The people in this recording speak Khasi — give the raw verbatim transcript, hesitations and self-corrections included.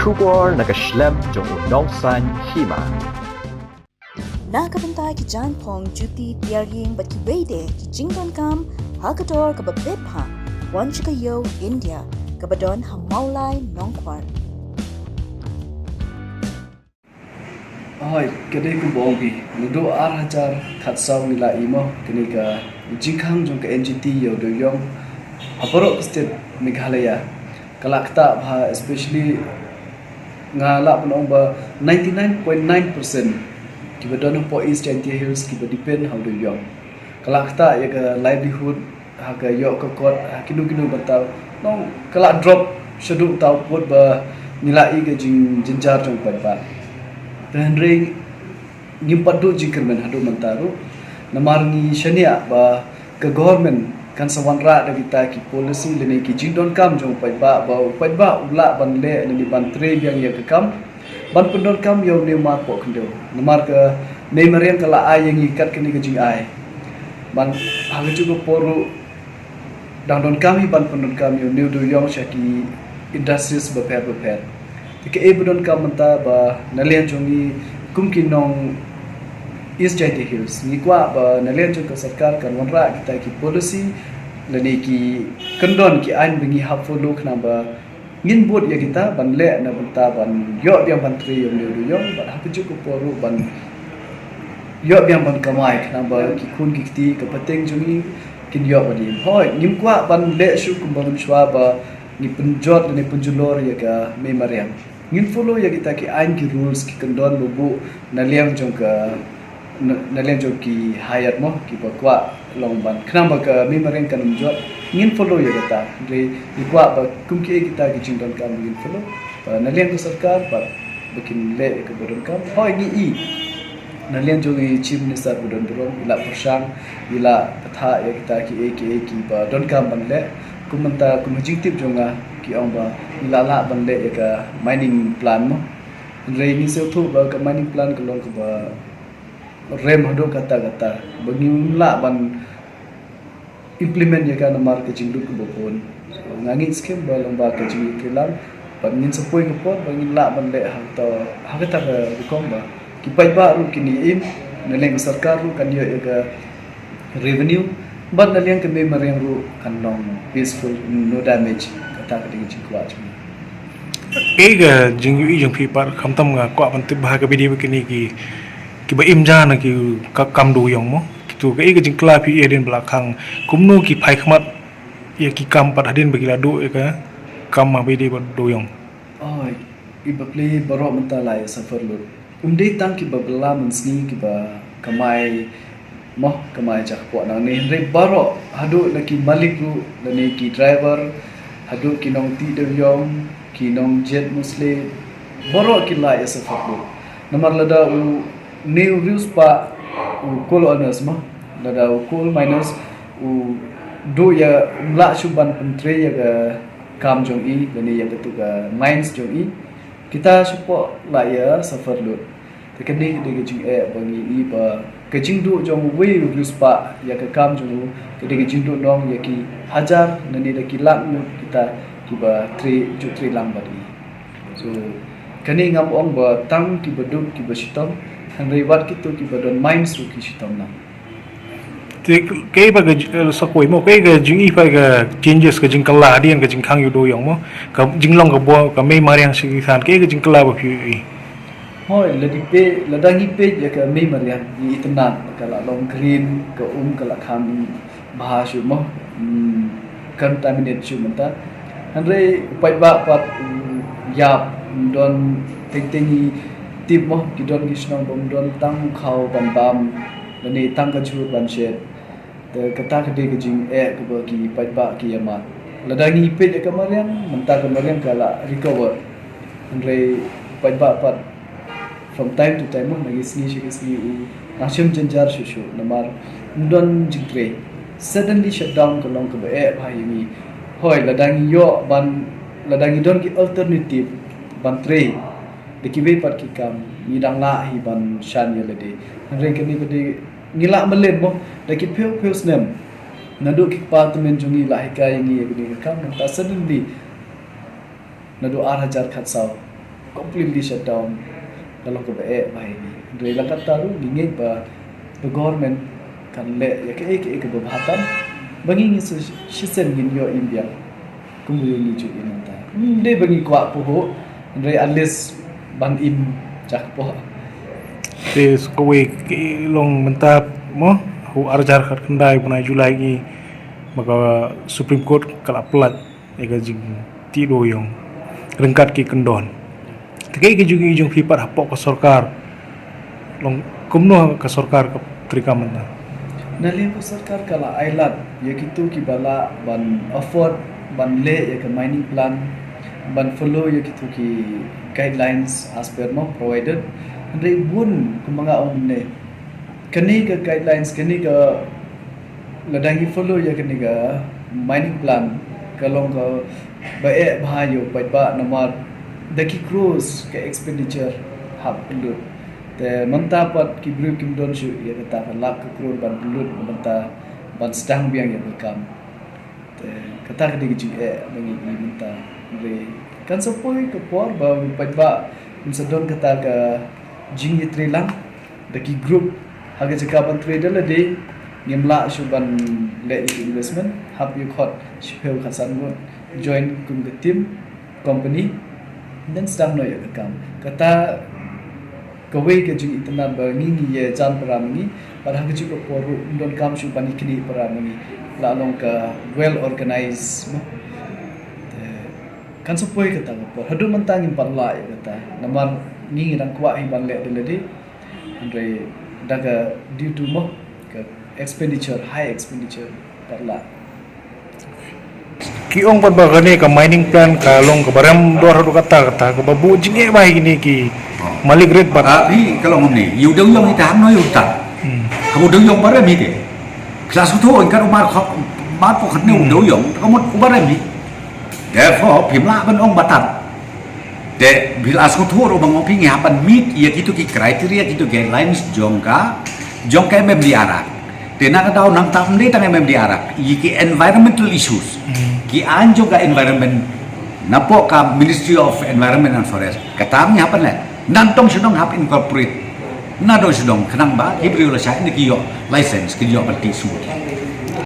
Khubor na ka shlem jong u nongsan hima. Na ka bynta ki jaiñphong, juti, tiar ïing bad kiwei de ki jingdonkam ha ka dor kaba bit bha, wan sha ka ïew India kaba don ha Mawlai Nongkwar. Hoi, ka dei kumba ong phi, naduh ar hajar khatsaw ngi la ïohi mo kane ka jingkhang jong ka N G T ïa u dewiong ha baroh ka state Meghalaya. Ka la ktah bha, especially nga lah ban ong ba ninety nine point nine percent kiba don hapoh East Jaintia Hills kiba depend ha u dewiong. Ka la ktah ïa ka livelihood, ha ka ïoh ka kot, ha kino kino bynta. Nong ka la drop shaduh tau pud ba ngi la ïohi ka jingjynjar jong paidbah. Te hynrei ngim pat duh jingkyrmen haduh mynta ruh. Namar ngi shaniah ba ka government kan sa wanrah da kita ki policy lane ki jingdonkam jong paidbah ba u paidbah u lah ban leh lane ban trei biang ïa ka kam ban pyndonkam ïa une u mar poh khyndew. Namar ka Mei Mariang ka la ai ïa ngi kat kane ka jingai ban ha kajuh ka por ruh dang donkam hi ban pyndonkam ïa une u dewiong sha ki industries bapher bapher. Te kaei ba donkam mynta ba na liang jong ngi kum ki nong East Jaintia Hills ngi kwah ba na liang jong ka sorkar kan wanrah kita ki policy lane ki kyndon ki aiñ ba ngi hap follow khnang ba ngin bud ïa kita ban leh na bynta ban ïoh biang ban trei ïa une u dewiong bad ha kajuh ka por ruh ban ïoh biang ban kamai khnang ba ki khun ki kti ka pateng jong ngi kin ïoh ban im. Hoi, ngim kwah ban leh shuh kumba mynshuwa ba ngi pynjot lane pynjulor ïa ka Mei Mariang. Ngin follow ïa kita ki aiñ ki rules ki kyndon ba buh na liang jong ka na, na liang jong ki higher mo kiba kwah long ban khnang ba ka Mei Mariang kan ym jot, ngin follow ïa kata. Hynrei ngi kwah ba kum kiei kita ki jingdonkam ngin follow. Ba na liang ka sorkar bad ba kin leh ïa kaba donkam. Hoi ngi i na liang jong i Chief Minister ba don burom i la pyrshang, i la pathah ïa kita kiei kiei kiba donkam ban leh. Kum mynta kum ha jingtip jong nga ki ong ba i la lah ban leh ïa ka mining plan mo. Hynrei ngi sngewthuh ba ka mining plan ka long kaba rem haduh katta katta ba ngim lah ban implement ïa ka namar ka jinglut kaba bun. So, nga ngeit skhem ba lyngba ka jingïatreilang bad ngin sa poi ka por ba ngin lah ban leh ha kata ha kata ka rukom ba ki paidbah ruh kin ïa im, na liang ka sorkar ruh kan ïoh ïa ka revenue bad na liang ka Mei Mariang ruh kan long peaceful, no damage. Kata ka dei ka jingkwah jong nga. Kaei ka jingïohi jong phi pat, khamtam nga kwah ban tip ba ha ka video kine ki kiba im ja na ki ka kam dewiong mo. Kito kaei ka jingkylla phi ïa hadien ba la khang, kumno ki phai khmat ïa ki kam pat hadien ba ki la duh ïa ka kam ha ba ïadei bad dewiong. Oh, i bapli baroh mynta la ïa suffer lut. Um dei tang kiba bylla mynsngi kiba kamai mo, kamai jakpoh nangne, hynrei baroh haduh na ki malik ruh lane ki driver, haduh ki nongtih dewiong, ki nongjied musleh, baroh ki la ïa suffer lut. Namar lada u ne u riewspah u coal owners mo, lada u coal miners u duh ïa, um lah shuh ban pyntrei ïa ka kam jong i lane ïa katu ka mines jong i, kita shapoh la ïa suffer lut. Te kane ka dei ka jingeh ba ngi i ba ka jingduh jong uwei u riewspah ïa ka kam jong u ka dei ka jingduh nong ïa ki hajar lane da ki lak ngut kita kiba trei, ju trei lang bad i. So kane ngam ong ba tang kiba duk kiba shitom, hynrei wat kito kiba don mines ruh ki shitom lang. Te kaei ba ka j-, eh, sa kawei mo, kaei ka jingïohi pat ka changes, ka jingkylla hadien ka jingkhang ïa u dewiong mo, ka jinglong ka bor ka Mei Mariang sha ki than, kaei ka jingkylla ba phi ïohi? Hoi, lada phi, lada ngi peit ïa ka Mei Mariang, ngi itynnad ba ka la long green, ka um ka la khang bha shuh mo. Hmm, contaminate shuh mynta. Hynrei u paidbah pat u ïap, um don teng teng i tip mo, ki don ki shnong bym don tang u khaw ban bam lane tang ka jhur ban shet. Te kata ka dei ka jingeh kaba ki paidbah ki ïa mad. Lada ngi peit ïa ka mariang, mynta ka mariang ka la recover. Hynrei paidbah pat from time to time, na ki sngi sha ki sngi u nang shem jynjar shuh shuh namar ym don jingtrei. Suddenly shutdown ka long kaba eh bha ïa ngi. Hoi, lada ngi ïoh ban, lada ngi don ki alternative ban trei da kiwei pat ki kam, ngi dang lah hi ban shan ïa lade. Hynrei kane ka dei ngi lah mlien mo, da ki phew phew snem naduh ki kpa tymmen jong ngi la hikai ïa ngi ïa kane ka kam, mynta suddenly naduh ar hajar khatsaw completely shut down. Ka long kaba eh bha ïa ngi. Hynrei la katta ruh ngi ngeit ba the government kan leh ïa kaei kaei kaba bha tam ba ngi ngi shisien ngin ïoh im biang. Kumba ïoh ngi ju im mynta. Hmm, dei ba ngi kwah pahuh. Hynrei at least ban im jakpoh. Te sa kawei ka long mynta mo, ha u ar hajar khatkhyndai bnai July ngi, ba ka Supreme Court ka la pynlait ïa ka jingtih dewïong ryngkat ki kyndon. Te kaei ka jingim jong phi pat hapoh ka sorkar, long kumno ka sorkar ka treikam mynta? Na liang ka sorkar ka la ailad ïa kito kiba lah ban afford ban leh ïa ka mining plan, ban follow ïa kito ki guidelines as per mo provided. Hynrei bun kumba nga ong mynne, kane ka guidelines, kane ka, lada ngi follow ïa kane ka mining plan, ka long kaba eh bha ïa u paidbah namar da ki crores ka expenditure hap pynlut. Te mynta pat ki briew kim don shuh ïa kata ka lak ka crore ban pynlut mynta ban sdang biang ïa ka kam. Te kata ka dei ka jingeh ba ngi i mynta. Hynrei kan sa poi ka por ba u paidbah un sa don kata ka jingïatreilang da ki group ha ka jaka ban trei da lade. Ngim lah shuh ban leh ïa ka investment, hap ïa khot shiphew khatsan ngut join kum ka team company, then sdang noh ïa ka kam. Kata kawei ka jingitynnad ba ngi ngi ïa jan para ma ngi, bad ha ka juh ka por ruh ym donkam shuh ban ïa knieh para ma ngi, la long ka well organized mo. Te kan sa poi kata ka por. Haduh mynta ngim pat lah ïa kata namar ngi ngi dang kwah hi ban leh da lade. Hynrei da ka due to mo ka expenditure, high expenditure, pat lah. Ki ong pat ba kane ka mining plan ka long kaba rem dor haduh katta katta, kaba buh jingeh bha ïa kine ki malik rit pat. Ah, phi ka long kumne, ïa u dewïong ita hangne ïa uta. Hmm. Haba u dewïong ba rem ite. Phi la sngewthuh ïa ka umar kha, mar ko khatne u dewïong, ka mut u ba rem hi. Therefore, phim lah ban ong ba tam. Te phi la sngewthuh ruh ba nga ong phi ngi hap ban meet ïa kito ki criteria, kito guidelines jong ka, jong ka M M D R Act. Te na ka daw nangta ym dei tang M M D R Act, ïa ki environmental issues. Hmm. Ki aiñ jong ka environment napoh ka Ministry of Environment and Forest. Kata ngi hap ban leh. Nang tong shnong hap incorporate. Na dong shnong khnang ba ki briew la shah ne ki ïoh license, ki ïoh ban tih sumut.